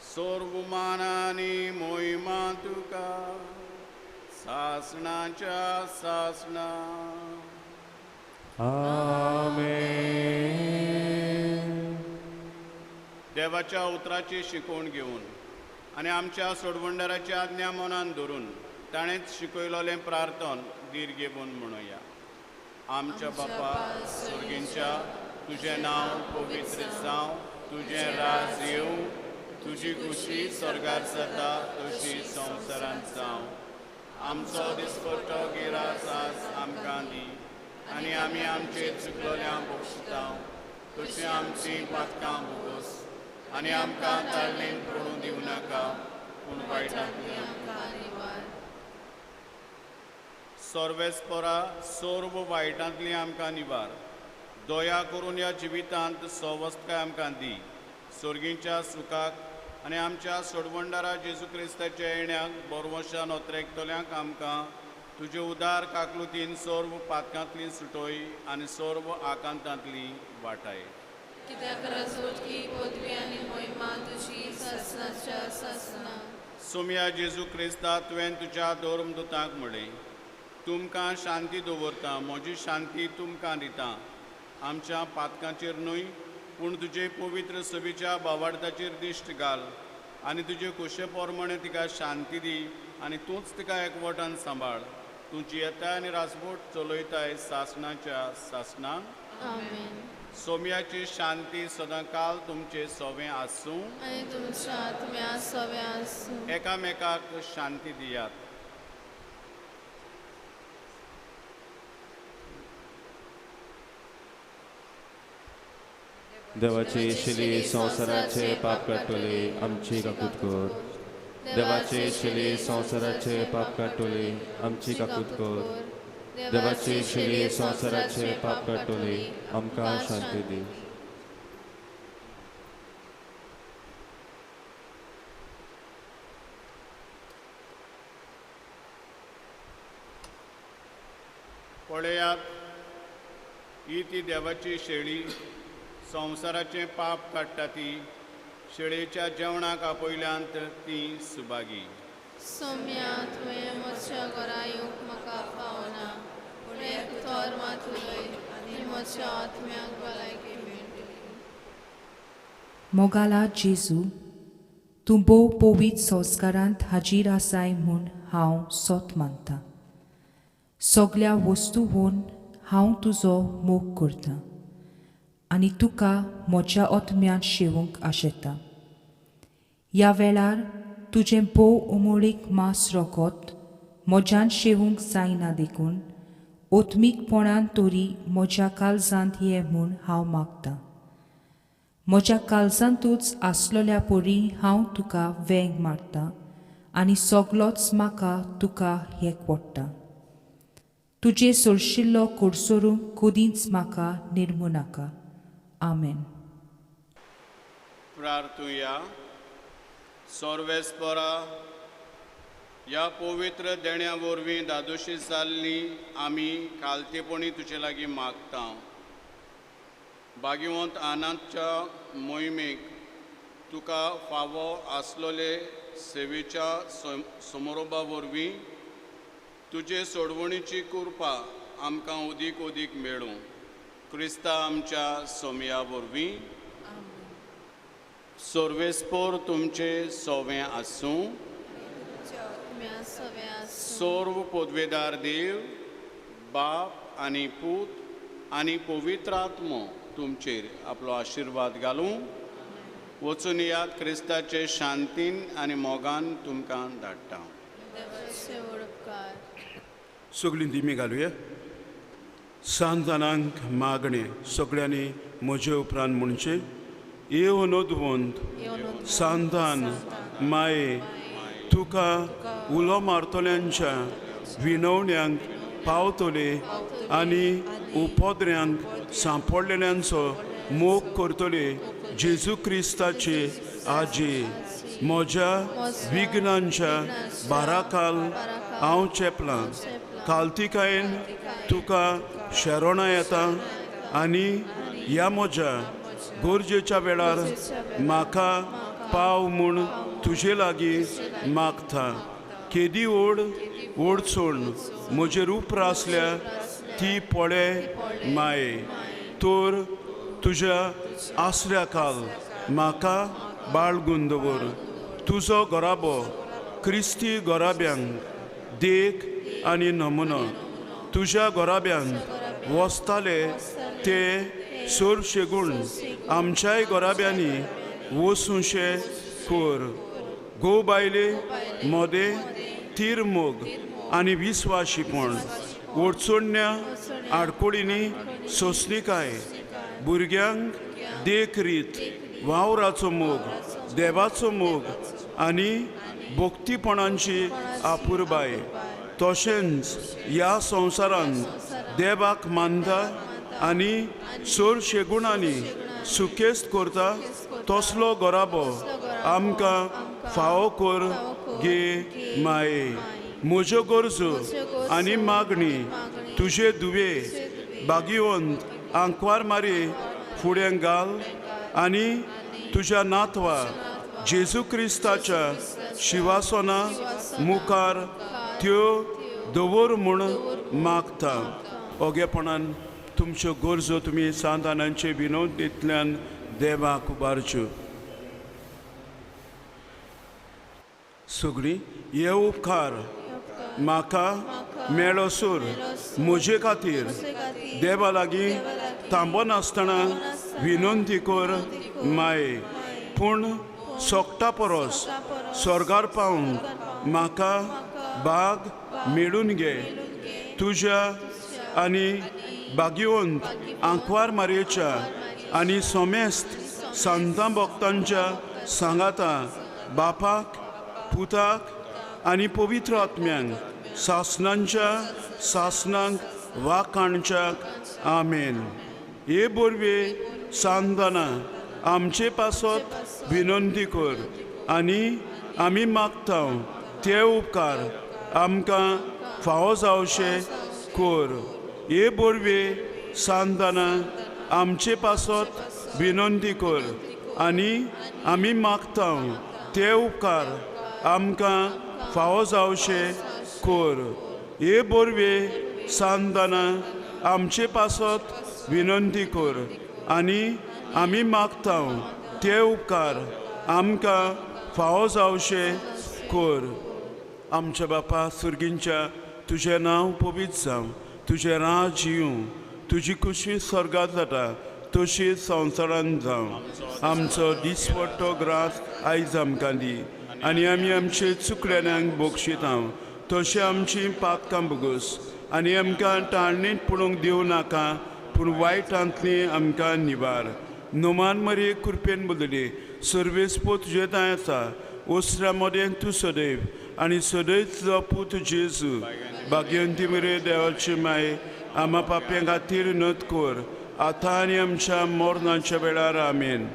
सर्व मानानी मोहिमा तुका सासणाच्या सासणा. आमेन. देवाच्या उतराची शिकवण घेवन आनी आमच्या सोडवणदाराची आज्ञा मनान धरून ताणेंच शिकयलेलें प्रार्थन धीर घेवन म्हणुया. आमच्या बापा स्वर्गींच्या, तुजें नांव पवित्र जावं, तुजें राज येवं, तुजी खुशी स्वर्गार जाता तशी संवसारांत जावं. आमचो दिसपट्टो गिरास आज आमकां दी आनी आमी आमचे चुकलोल्यांक बक्षिता तशी आमची पातकां भोगोस आनी आमकां ताळणेन पडूं दिवं नाका पूण वायटांतली आमकां निवार. सर्वेस्परा सर्व वायटांतली आमकां निवार. दया करून ह्या जिवितांत सवस्तकाय आमकां दी. स्वर्गींच्या सुखाक आनी आमच्या सोडवणदारा जेजू क्रिस्ताच्या येण्याक बोरवशान ओतरेकतल्यांक आमकां तुजे उदार काकलुतीन सर्व पातकांतली सुटोय आनी सर्व आकांतांतली वाटाय. कित्याक रजवटकी पदवी आनी मोहिमा तुजी सासणाच्या सासणा. सोमया जेजू क्रिस्ता, तुवें तुज्या धर्मदुतांक म्हणलें, तुमकां शांती दवरता, म्हजी शांती तुमकां दिता. आमच्या पातकांचेर न्हय पूण तुजे पवित्र सभेच्या भावार्थाचेर दिश्ट घाल आनी तुजे खोशे प्रमाणे तिका शांती दी आनी तूंच तिका एकवटान सांबाळ. तूं जियेताय आनी राजवट चलयताय सासणाच्या सासणाक. आमेन. सोम्याची शांती सदांकाल तुमचे सवें आसूं आनी तुमच्या आत्म्या सवें आसूं. एकामेकाक शांती दियात. देवाची शिली संवसाराचे पाप काडटली आमची काकूत कर. देवाची शिली संवसाराचे पाप काडटली आमची काकूत कर. देवाची शिली संवसाराचे पाप काडटली आमकां शांती दी. पळयात, ही ती देवाची शेळी संवसाराचें पाप काडटा ती. शेळेच्या जेवणाक आपयल्यांत ती सुभागी. सोम्या, तुवें म्हज्या घरा येवंक म्हाका फावना, पूण एक थोर मात उलय आनी म्हज्या आत्म्याक भलायकी मेळटली. मोगाला जेजू, तूं भोव पवित्र संस्कारांत हाजीर आसाय म्हूण हांव सत मानतां. सगल्या वस्तूवन हांव तुजो मोग करतां आनी तुका म्हज्या आत्म्यान शेवंक आशेतां. ह्या वेळार तुजें भोव उमळीक मास रोगत म्हज्यान शेवंक जायना देखून ओत्मीकपणान तरी म्हज्या काळजांत ये म्हूण हांव मागतां. म्हज्या काळजांतूच आसलेल्या परी हांव तुका वेंग मारतां आनी सगलोच म्हाका तुका हेक पडटा. तुजे सोरशिल्लो कोडसोरूंक कदींच म्हाका निर्मू नाका. आमेन. प्रार्थुया. सर्वेस्परा, ह्या पवित्र देण्या वरवीं दादोशी जाल्ली आमी खालतेपणी तुजे लागीं मागता. भाग्यवंत आनंदच्या मोहिमेक तुका फावो आसलेले सेवेच्या समारोपा वरवीं तुजे सोडवणीची कृपा आमकां अदीक अदीक मेळूं. क्रिस्ता आमच्या सोमया वरवीं. सर्वेस्पोर तुमचे सोवें आसूं. सर्व पदवेदार देव बाप आनी पूत आनी पवित्र आत्मो तुमचेर आपलो आशिर्वाद घालूं. वचून यात क्रिस्ताचे शांतीन आनी मोगान तुमकां धाडटा. सगळीं दिमी घालुया. सांतानांक मागणें सगळ्यांनी म्हजे उपरांत म्हणचें. येवन अदवंत सांतान माये, तुका उलो मारतल्यांच्या विनवण्यांक पावतले आनी उपद्र्यांक सांपडलेल्यांचो मोग करतले जेजू क्रिस्ताचे आजी. म्हज्या विघ्नांच्या बाराकाल हांव चेपलां. कालतिकायेन तुका शरणां येता आनी ह्या म्हज्या गरजेच्या वेळार म्हाका पाव म्हूण तुजे लागीं मागता. केदी ओड ओडचण म्हजेर उप्रासल्या ती पळय माये, तर तुज्या आसऱ्या काल म्हाका बाळगून दवर. तुजो घराबो क्रिस्ती घराब्यांक देख आनी नमुनो. तुज्या घराब्यांत वसताले ते चडशे गूण आमच्याय घराब्यांनी वसुशे कर. घोव बायले मोदें तीर मोग आनी विस्वाशीपण, ओडचोडण्या आडकोळींनी सोंसणीकाय, भुरग्यांक देखरीत वावराचो मोग, देवाचो मोग आनी भक्तीपणांची आपुरबाय. तशेंच ह्या संवसारांत देवाक मानता आनी चडशे गुणांनी सुखेस्त करता तसलो घराबो आमकां फावो कर गे माये. म्हज्यो गरजो आनी मागणी तुजे दुवे भाग्यवंत आंकवार मारी फुडें घाल आनी तुज्या नातवा जेजू क्रिस्ताच्या शिवासना मुखार त्यो दवर म्हूण मागता. ओगेपणान तुमच्यो गरजो तुमी सांतानांचे विनवणींतल्यान देवाक उबारच्यो. सगळीं हे उपकार म्हाका मेळोसर म्हजे खातीर देवा लागीं थांबनासतना विनंती कर माये. पूण सोगटा परस स्वर्गार पावूंक म्हाका भाग मेळून घे. तुज्या आनी भाग्यवंत आंकवार मारयेच्या आनी सोमेस्त सांतां भक्तांच्या सांगाता बापाक पुताक आनी पवित्र आत्म्यांक सासनांच्या सासनांक वाखाणच्याक. आमेन. हे बोरवे सांताना आमचे पासत विनंती कर आनी आमी मागता ते उपकार आमकां फावो जावशे कर. हे बोरवे सांताना आमचे पासत विनंती कर आनी आमी मागता ते उपकार आमकां फावो जावशे कर. हे बोरवे सांताना आमचे पासत विनंती कर आनी आमी मागता ते उपकार आमकां फावो जावशे कर. आमच्या बापा सुर्गींच्या तुजें नांव पवित्र जावं, तुजें राज येवं, तुजी खुशी स्वर्गात जाता तशी संवसारांत जावं. आमचो दिसवट्टो ग्रास आयज आमकां दी आनी आमी आमचे चुकलेल्यांक बक्षिता तशें आमची पातकां भोगोस आनी आमकां टाळणीत पडूंक दिवं नाका पूण वायटांतली आमकां निवार. नोमान मरे कृपेन बदली सर्वेस्पो तुजे तांय आसा ओसऱ्या मदें तूं सदैव आनी सदैव तुजो पूत जेजू भाग्यंती मरे देवाची माय आमा पाप्यां खातीर नत कर आतां आनी आमच्या मरणाच्या वेळार. आमेन.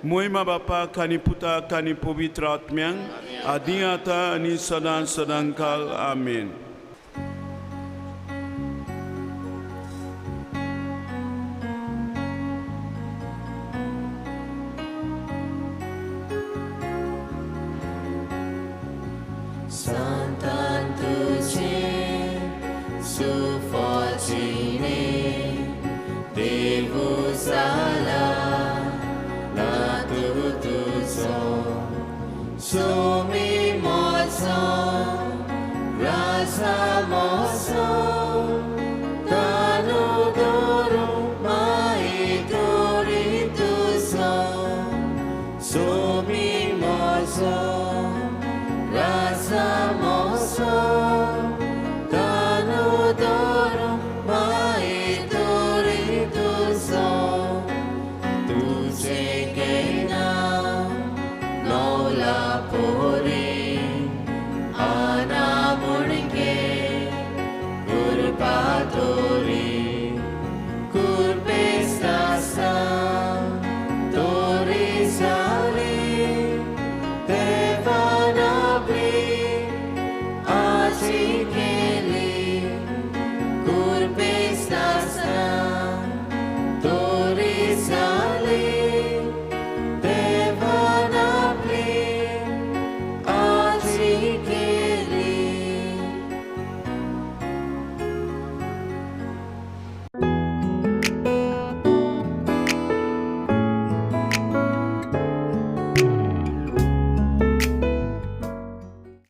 मोयमा बापाक आनी पुताक आनी पवित्र आत्म्यांक आदी आतां आनी सदां सदां काल. आमेन. Te